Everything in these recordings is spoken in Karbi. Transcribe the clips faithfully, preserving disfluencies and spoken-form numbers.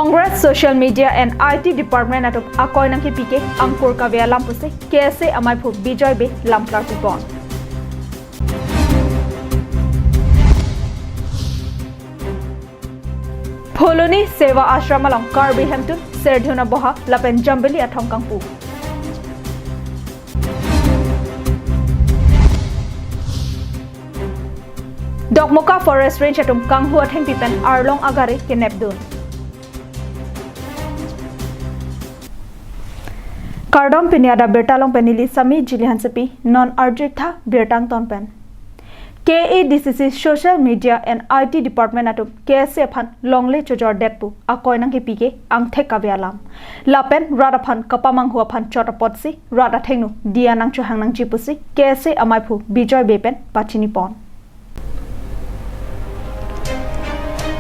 Congress Social Media and I T Department atum akoi nangkepi ke angkur kave alam pusi K S A amaiphu Bijoy Bey lam klarpipon. Phuloni Seva Ashram along Karbi hemtun Serdihun aboha lapen Jambili athong kangpu. Dokmoka Forest Range atum kanghu athengpi pen arlong agari kenepdun. Kardom, pini adap birta along pen neli Sami Jili Hansepi. Non arju-ik tha birta angton pen. K A D C C Social Media and I T Department atum K S A aphan longle chojordet pu akoi nangkepi ke angthek kave alam. Lapen rat aphan kapamanghu aphan chot apotsi rat athengno diya nangchohang nangji pusi K S A amaiphu Bijoy Bey pen pachinipon.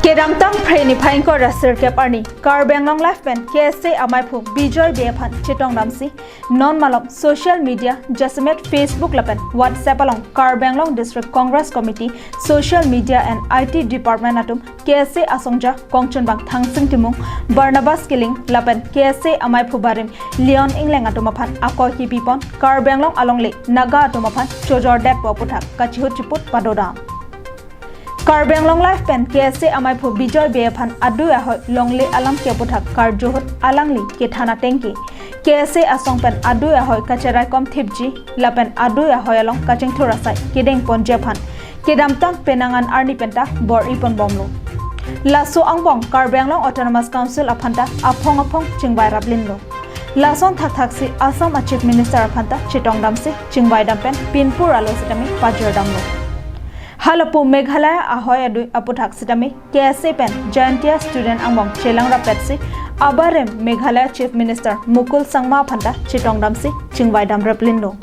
Kedamtang Phre niphai ingkoi ra sirkep arni Karbi Anglong Live pen K S A amaiphu Bijoy Bey aphan chetongdamsi non malom social media jasemet Facebook lapen WhatsApp along Karbi Anglong District Congress Committee Social Media and I T Department atum K S A asongja kongchunbang Thangsing Timung, Barnabas Killing lapen K S A amaiphu barim Leon Engleng atum aphan akoi kepipon Karbi Anglong alongle Naga atum aphan chojordet pu aputhak kachihut chiput padodam. Karbi Anglong Live pen K S A amaiphu Bijoy Bey aphan adui ahoi longle alam ke aputhak karjuhut alangli kethan ateng ke K S A asong pen adui ahoi kacheraikom thipji lapen adui ahoi along kachingthur asai kedengponji aphan kedamtang penang an arni penta bor-iponbomlo. Laso angbong Karbi Anglong Autonomous Council aphanta aphong aphong chingvai raplinlo. Lason thakthaksi Assam a Chief Minister aphanta chetongdamsi chingvaidam pen pinpur alo sitame pajirdamlo. Halapu Meghalaya ahoi adui aputhak sitame K S A pen Jaintia Student angbong chelang rappetsi abarim Meghalaya Chief Minister Mukul Sangma aphanta chetongdamsi chingvaidam raplinlo.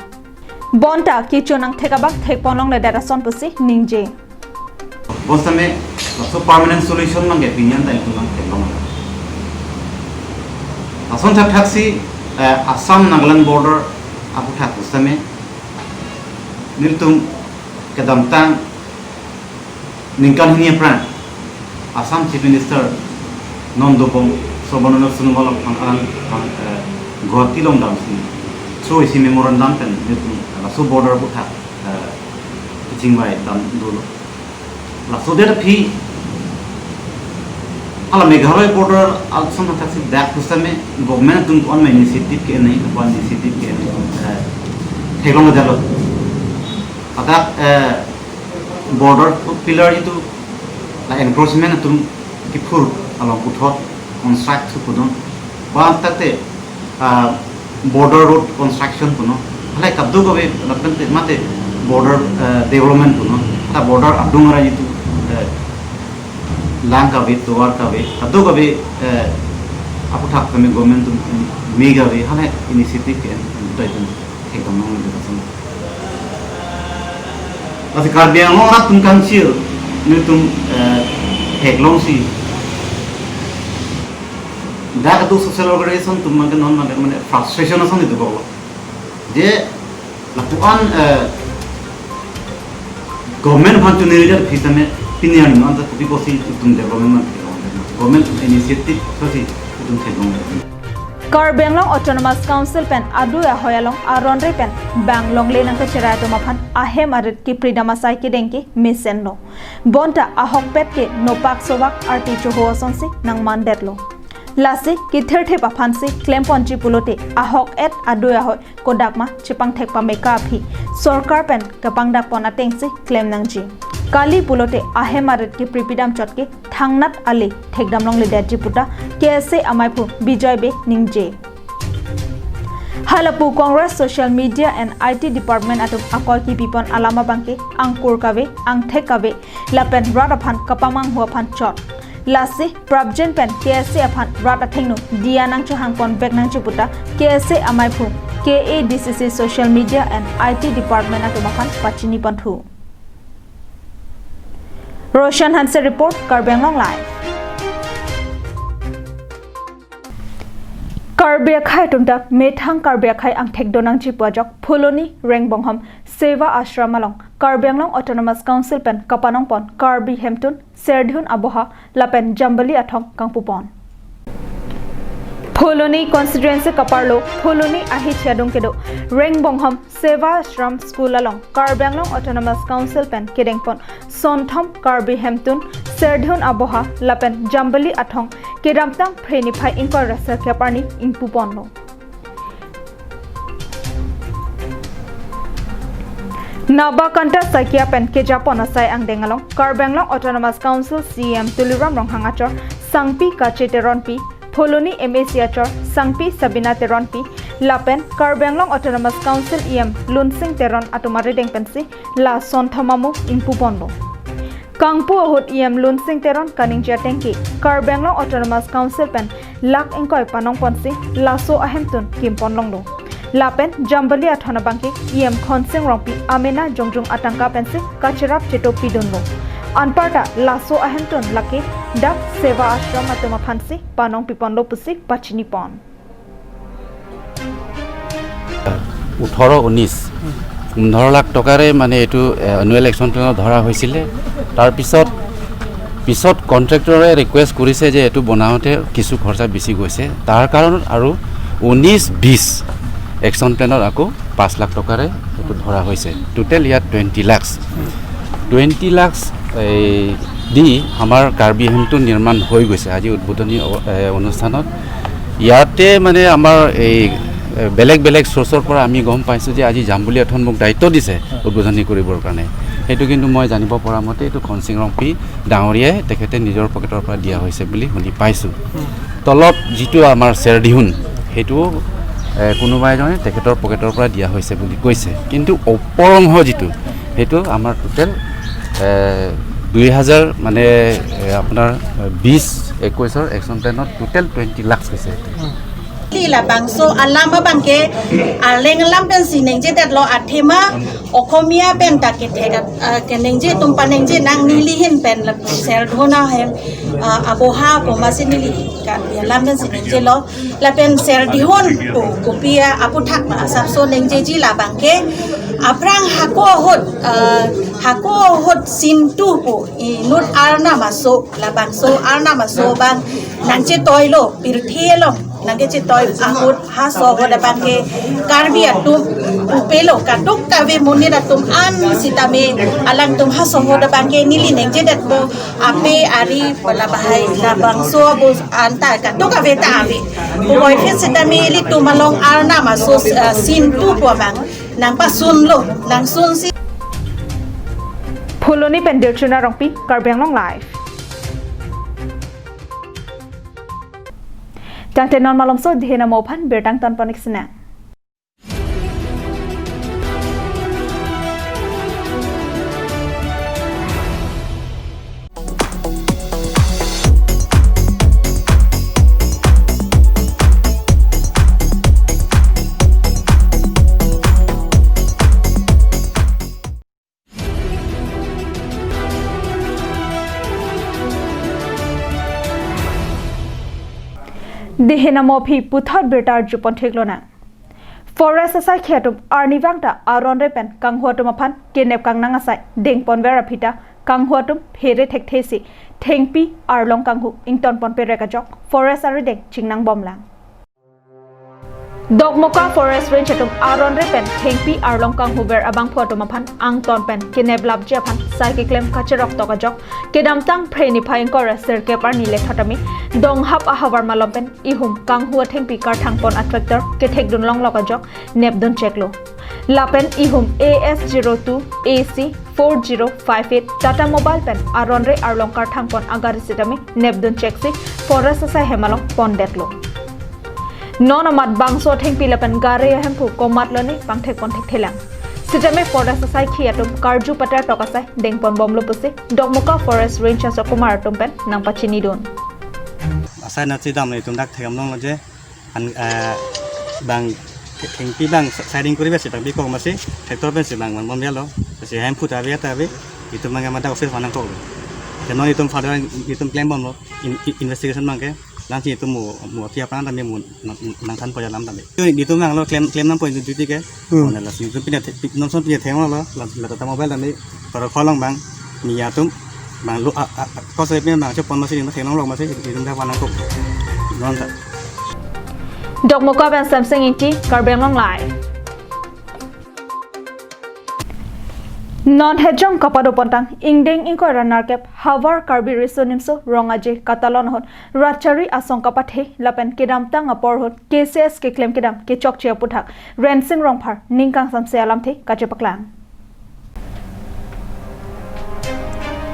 Bonta kecho nangthek abang thekponlongledet ason pusi ningje. Bonsitame laso permanent solution abang ke pini an ta itum abang theklong. Lason thakthaksi, eh, Assam Nagaland border aputhak pusitame nelitum kedamtang ningkan hini aphrang Assam Chief Minister non dobom Sarbananda Sonowal aphan alang, eh, Guwahati along damsi, through isi memorandum pen nelitum laso border aputhak, eh, kachingvaidam dolo. Laso det aphi hala Meghalaya border ason thakthaksi dak pusitame government atum ko-an ma initiative ke-en nangji, ko-an initiative ke-en nangji, eh, theklongledetlo. Hadak, eh, border pillar itum la encroachment atum kiphur along puthot construct thu pudun. Ba tate, ah, border road construction punon. Halai kadokave lapen te mate border, eh, development punon. Ta border adung arai itum, eh, lang kave, tovar kave, kadokave, eh, aputhak kami government atum me kave, halai initiative ke-en, eh, itum thekdam nangji lason. Lasi Karbi Anglong arat atum kangchir, nelitum, eh, theklongsi. Dak adu social organization atum mane non mane, mane frustration ason itum bolo. Je lapuan, eh, government aphan chuniri det aphi tame pini arni non ta kopi pusi itum development man theklong. Government initiative pusi itum theklong. Karbi Anglong Autonomous Council pen adui ahoi along aron ri pen bang longle nangkacherai atum aphan ahem arit kipridam asai kedeng ke mesenlo. Bonta ahokpet ke nopak sovak arti choho asonsi nangmandetlo. Lasi kithirthip aphansi klemponji pulote ahok-et adui ahoi kodak ma chepangthek pameka aphi sorkar pen kepangdakpon atengsi klem nangji. Kali pulote ahem arit kipri pidam chot ke thangnat ale thekdam longledetji puta K S A amaiphu Bijoy Bey ningje. Halapu Congress Social Media and I T Department atum akoi kepipon alam abang ke angkur kave, angthek kave, lapen rat aphan kapamanghu aphan chot. Lasi prapjin pen K S A aphan rat athengno diya nangchohangpon vek nangji puta K S A amaiphu K A D C C Social Media and I T Department atum aphan pachiniponthu. Roshan Hanse report, Karbi Anglong Live. Karbi akhei atum ta methang Karbi akhei angthek donangji pu ajok Phuloni Rengbonghom Seva Ashram along Karbi Anglong Autonomous Council pen kapanongpon Karbi hemtun Serdihun aboha lapen Jambili athong kangpupon. Phuloni constituency kaparlo Phuloni ahithi adung kedo Rengbonghom Seva Ashram School along Karbi Anglong Autonomous Council pen kedengpon Sonthom Karbi Hemtun Serdihun Aboha lapen Jambili Athong kedamtang Phre niphai ingkoi ra sirkep arni ingpuponlo. Nabakanta Saikia pen kejapon asai angdeng along Karbi Anglong Autonomous Council C E M Tuliram Ronghang achor Sangpi Kache Teronpi, Phuloni M A C achor Sangpi Sabina Teronpi lapen Karbi Anglong Autonomous Council E M Lunsing Teron atum arideng pensi la Sonthom amu ingpuponlo. Kangpu ahut E M Lunsing Teron kaningje ateng ke Karbi Anglong Autonomous Council pen lakh ingkoi panongponsi laso ahemtun kimpon longlo. Lapen Jambili Athon abangke E M Khonsing Rongpi amena jongjung atangka pensi kacherap cheto pidunlo. Anparta laso ahemtun lake dak Seva Ashram atum aphansi panongpiponlo pusi pachinipon. ওঠৰ ঊনৈছ, পোন্ধৰ লাখ টকাৰে মানে এইটো এ, annual action প্লেনত ধৰা হৈছিলে। তাৰপিছত পিছত কণ্ট্ৰেক্টৰে ৰিকুৱেষ্ট কৰিছে যে এইটো বনাওঁতে কিছু খৰচা বেছি গৈছে, তাৰ কাৰণত আৰু ঊনৈছ বিছ একশ্যন প্লেনত আকৌ পাঁচ লাখ টকাৰে এইটো ধৰা হৈছে। টোটেল ইয়াত টুৱেণ্টি লাখছ, টুৱেণ্টি লাখছ এই দি আমাৰ কাৰ্বি হেমটো নিৰ্মাণ হৈ গৈছে। আজি উদ্বোধনী অ- এ, অনুষ্ঠানত ইয়াতে মানে আমাৰ এই এ, বেলেগ বেলেগ চ'ৰ্চৰ পৰা আমি গম পাইছোঁ যে আজি যাম বুলি এখন মোক দায়িত্ব দিছে উদ্বোধনী কৰিবৰ কাৰণে। সেইটো কিন্তু মই জানিব পৰা মতে এইটো খনসিং ৰংপি ডাঙৰীয়াই তেখেতে নিজৰ পকেটৰ পৰা দিয়া হৈছে বুলি শুনি পাইছোঁ। তলত যিটো আমাৰ চেৰদিহুন, সেইটোও এ, কোনোবা এজনে তেখেতৰ পকেটৰ পৰা দিয়া হৈছে বুলি কৈছে। কিন্তু ওপৰ অংশ যিটো, সেইটো আমাৰ টোটেল এ, দুই হাজাৰ মানে এ, আপোনাৰ বিছ একৈছৰ একশ্যন প্লেনত টোটেল টুৱেণ্টি লাখছ হৈছে। Ti labangso alam abangke arleng alam pensi ningjedetlo, athema Okhomia pen ta kethek at- ah, keningje atum paningje nang, neli ahin pen la Serdihun ahem, ah, Aboha pu masi neli Karbi alam pensi ningjelo. Lapen Serdihun pu kopi aphuthak ma asapso ningjeji labangke aphrang hako ahut, ah, hako ahut Sintu pu inut arnam aso, labangso arnam aso abang nangchetoilo, pirthe along nangkechetoi ahut haso ahut abangke Karbi atum upelo, kadokave monit atum an sitame alangtum haso ahut abangke neli ningjedetpo, ape ari pu labahai labangso abo anta kadokave ta ave. Puvoiphit sitame ilitum along arnam aso, ah, Sintu pu abang nangpasunlo, nangsunsi. Phuloni pen Dirchuna Rongpi, Karbi Anglong Live. Tangte non malomso dihe namo aphan birta angton pon-ik sinang. Dihe namo aphi puthot birta arjupon theklonang. Forest asaikhi atum arnivang ta aron re pen kanghu atum aphan kenep kangnang asai dengponver aphi ta kanghu atum phere thekthe si thengpi arlong kanghu ingtonpon perek ajok forest arideng chingnangbomlang. Dokmoka Forest Range atum aron re pen thengpi arlong kanghuver abangphu atum aphan angton pen kenep lapji aphan sai keklem kacheroktok ajok kedamtang Phre niphai ingkoi ra sirkep arni lethot tame Donghap ahavar malom pen ihum kanghu athengpi karthangpon a tractor kethekdun longlok ajok nepdun cheklo. Lapen ihum A S zero two A C four zero five eight Tata Mobile pen aron re arlong karthangpon agari sitame nepdun cheksi forest asai hem along pondetlo. Non amat bangso athengpi lapen gari ahemphu komatlone pangthekpon thekthelang. Sitame forest asaikhi atum karju patar tok asai dengponbomlo pusi Dokmoka Forest Range aso kumar atum pen nangpachinidun. Asai nat si dam itum dak thekdam longlo je an, eh, bang thengpi bang siding koribe si bang bikok masi tractor pen si bang man bomyalo si hemphu ta ave ta ave itum bang mata office manang kok. Kenon itum further itum claim bomlo in- in- investigation bangke. Lang si itum mo mo api apang tame mo nang- nangthanpo alam tame. Itum nanglo claim claim nangpo duty ke. Mane lasi itum pine the- non son pine thenglo la la Tata Mobile tame para kholong bang mi atum bang lo a a a kos le pine bang chepon masi ni thenglo masi itum dak panang kok. Non ta. Dokmoka pen Samsung Ingti, Karbi Anglong Live. Non hejong kapado pontang ingdeng ingkoi ra nerkep Havar Karbi Riso Nimso Rong Aje katalon ahut ratchari asong kapathe lapen kedamtang apor ahut K C S keklem kedam kechokche aputhak Rensing Rongphar ning kangsamse alamthe kachepaklang.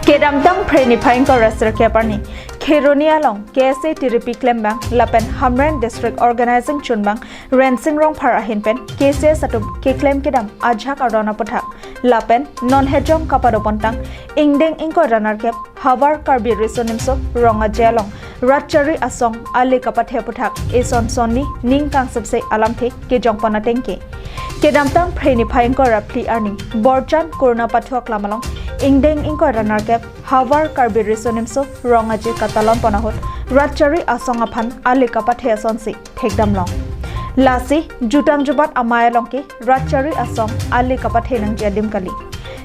Kedamtang Phre niphai ingkoi ra sirkep arni Kheroni along K S A T D P klembang lapen Hamren District Organizing Chunbang Rensing Rongphar ahin pen K C S atum keklem kedam ajak aron aputhak lapen non hejong kapado pontang ingdeng ingkoi ra nerkep Havar Karbi Riso Nimso Rong Aje along ratchari asong ale kapathe aputhak eson sonni ning kangsamse alamthe kejongpon atengke kedamtang Phre niphai ingkoi ra phli arni Borjan Kurna Pathu Aklam along ingdeng ingkoi ra nerkep Havar Karbi Riso Nimso Rong Aje katalon pon ahut ratchari asong aphan ale kapathe asonsi thekdamlong. Lasi jutang jubat amei along ke ratchari asong ale kapathe nangji adim kali.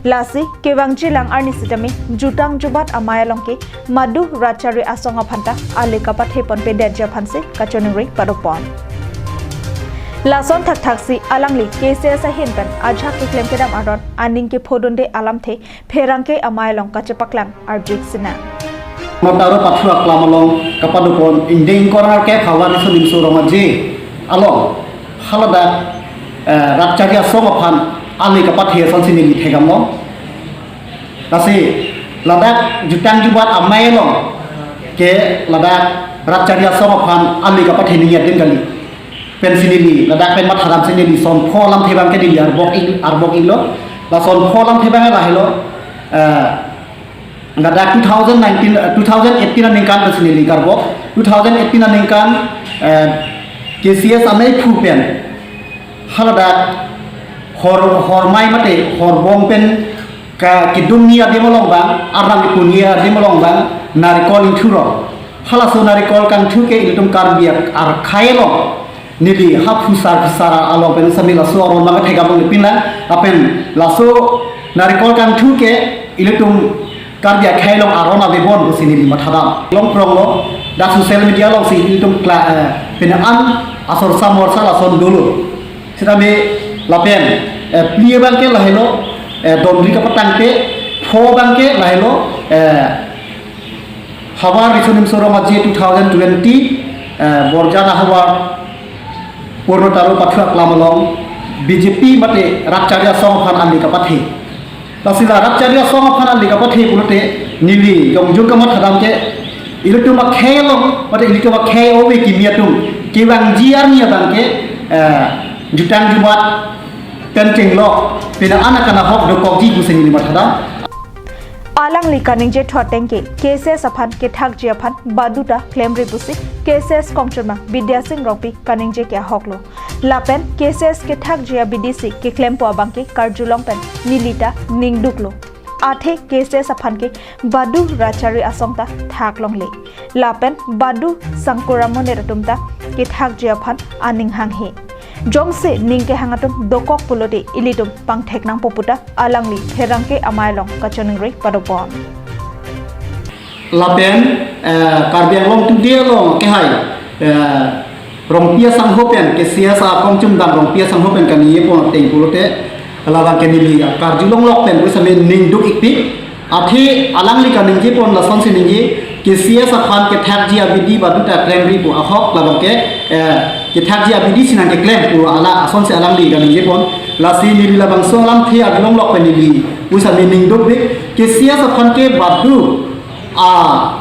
Lasi kevangji lang arni sitame jutang jubat amei along ke madu ratchari asong aphanta ale kapathe ponpedetji aphansi kachiningri padopon. Lason thakthaksi alangli K C S ahin pen ajak keklem kedam aron aning kephodunde alamthe pherangke amei along kachepaklang arjik sina. Notaro Pathu Aklam along kapadopon ingdeng ingkoi ra nerkep Havar Riso Nimso Rong Aje along haladak, eh, ratchari asong aphan ale kapathe asonsi neli thekdamlong. Lasi ladak jutang jubat amei along ke ladak ratchari asong aphan ale kapathe nangji adim kali. Pensi neli ladak pen mathadamsi neli son pho alamthe abangke neli arbok ik, arbok iklo. La son pho alamthe abang lahelo, eh, ladak two thousand nineteen, eh, two thousand eighteen aningkan pensi neli karbok. Two thousand eighteen aningkan, eh, K C S ameiphu pen haladak hor, hormai mate horbong pen ka kedun ni adim along abang, arnam kedun ni adim along abang narikol ingthurong. Halaso narikol kangthu ke ilitum Karbi akhei along neli ha phusar phusar along pen sami laso aron abang thekdamlong lepin lang, lapen laso narikol kangthu ke ilitum Karbi akhei along aron avebom pusi neli mathadam. Longpronglo, dak social media alongsi ilitum kla, eh, pen an asor samor sa lason dolo. Sitame lapen, eh, phli abangke lahelo, eh, dondri kapatangte, pho abangke lahelo, eh, Havar Riso Nimso Rong Aje two thousand twenty, eh, Borjan ahavar Purno Taro Pathu Aklam along B J P mate ratchari asong aphan ale kapathe. Lasi la ratchari asong aphan ale kapathe pulote neli jongjung kamathadam ke ilitum akhei along mate ilitum akhei ove kimi atum kevangji arni abangke, eh, jutang jubat pen chenglok pen an akanghok dokokji pusi neli mathadam. Alangli kaningje thot atengke K C S aphan kethakji aphan baduta klemri pusi K C S kongchunma Bidya Sing Rongpi kaningje ke ahoklo. Lapen K C S kethakji abidi si keklempo abangke karjulong pen nelita ningduklo. Athe K C S aphan ke badu ratchari asong ta thaklongle. Lapen badu sangkura monit atum ta kethakji aphan aning hanghe. Jongsi ning kehang atum dokok pulote ilitum pangthek nangpo puta alangli pherangke amei along kachiningri padopon. Lapen, eh, Karbi Anglong Today along kehai, eh, Rongpi asangho pen, K C S akongchunbang Rongpi asangho pen kaningje pon ateng pulote, labangke neli karjulonglok pen pusitame ningduk ikpik. Athe alangli kaningje pon lasonsi ningje, K C S aphan kethakji abidi baduta klemri pu ahok labangke, eh, kethakji abidi si nangkeklem pu ala asonsi alangli kaningje pon. Lasi neli labangso alamthe arjulonglok pen neli pusitame ningdukpik, K C S aphan ke badu a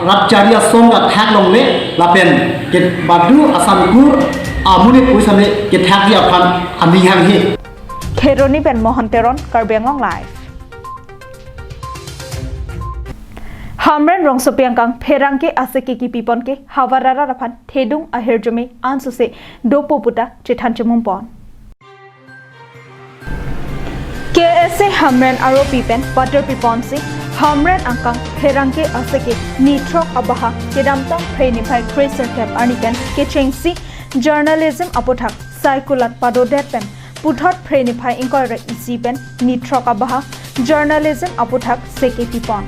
ratchari asong ta thaklongle lapen ke badu asangkur amonit pusitame kethakji aphan aning hanghe. Kheroni pen Mohan Teron, Karbi Anglong Live. Hamren rongsopi angkang pherangke aseke kipipon ke havar arat aphan thedung ahirjume ansose dopo puta chethan chemumpon. K S A Hamren aropi pen paterpiponsi Hamren angkang pherangke aseke nithrok abaha kedamtang Phre niphai kre sirkep arni pen kechengsi journalism aputhak saikulat padodet pen puthot Phre niphai ingkoi ra isi pen nithrok abaha journalism aputhak seke pipon.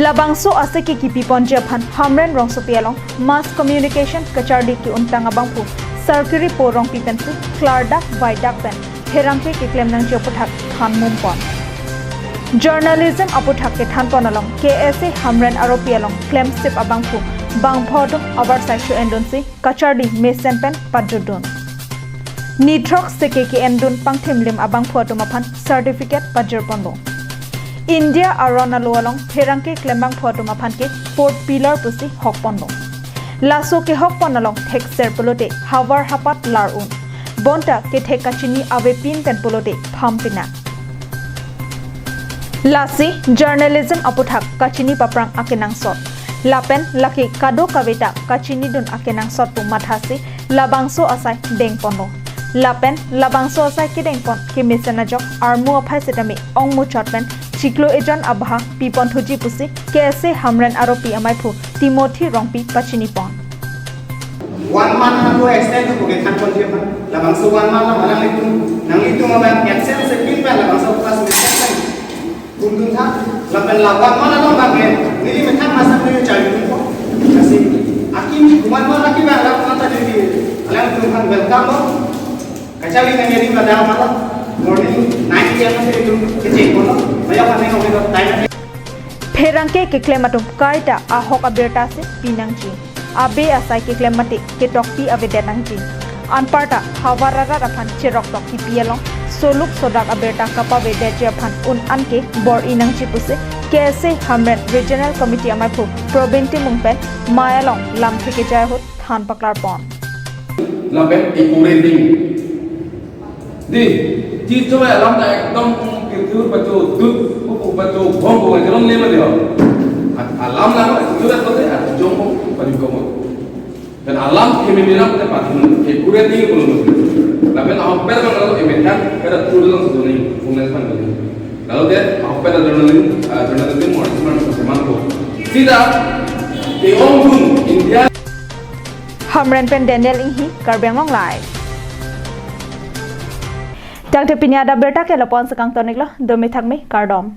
Labangso asai ke kipi ponji aphan Hamren rongsopi along mass communication kacharli ke-untang abangphu Sarkiri Po Rongpi pensi klardak vaidak pen pherangke keklem nangji aputhak thanmum pon. Journalism aputhak kethan pon along K S A Hamren aropi along klemsip abangphu bangpho atum avarsai cho-endunsi kacharli mesen pen pajutdun. Nithrok seke ke-endun pangthimlim abangphu atum aphan certificate pajir ponlo. India aron alo along pherangke klembangphu atum aphan ke fourth pillar pusi hok ponlo. Laso kehok pon along thekser pulote havar hapat lar un. Bonta kethek kachini avepin pen pulote phampina. Lasi journalism aputhak kachini paprang akenangsot. Lapen lake kadokaveta kachinidun akenangsot pu mathasi labangso asai dengponlo. Lapen labangso asai kedengpon kemesen ajok armu aphai setame ongmuchot pen chiklo ejon abha piponthuji pusi K S A Hamren aropi amaiphu Timothy Rongpi pachinipon. One month ago extend ko ke than kon dia. Labangso one month alam nanglitum, nanglitum abang absence se pin pen labangso class extend kundun tha. Lapen la one month along abang ke neli methang masa neli chai dun ko. Kasi akim one month aki bang la mata jadi alam tum kan welcome lo. Kacharli nang jadi pada malam morning nine A M se itu kecil kono. Banyak kan yang kita time. Pherangke keklem atum kaita ahok abirta si pinangji. Abe asai keklem mate ketokpi avedet nangji. Anparta havar arat aphan cherok tok kipi along soluk sodak abirta kapavedetji aphan un-an ke bor-i nangji pusi K S A Hamren Regional Committee amaiphu Probin Timung pen mai along lamthe kejai ahut than paklar pon. Lapen ipure ding. Di, chi choi alam ta ekdom pirthur pacho dut, upu pacho bhong ko jalon le ma di ho. Alam la ma, jurat ko te, at jong ko, padi ko mo. Dan alam kemi miram te padi mo, ipure ding ko mo. Lapen ahok per bang lo emekan, kada tu lang sudoni, homeless pan ko. Lalu dia, ahok per journalism, journalism, journalism, seman ko. Sida, te ong dun, India. Hamren pen Daniel Inghi, Karbi Anglong Live. Tangte pini adap abirta ke lapu-an si kangton-iklo, domi thakmi, kardom.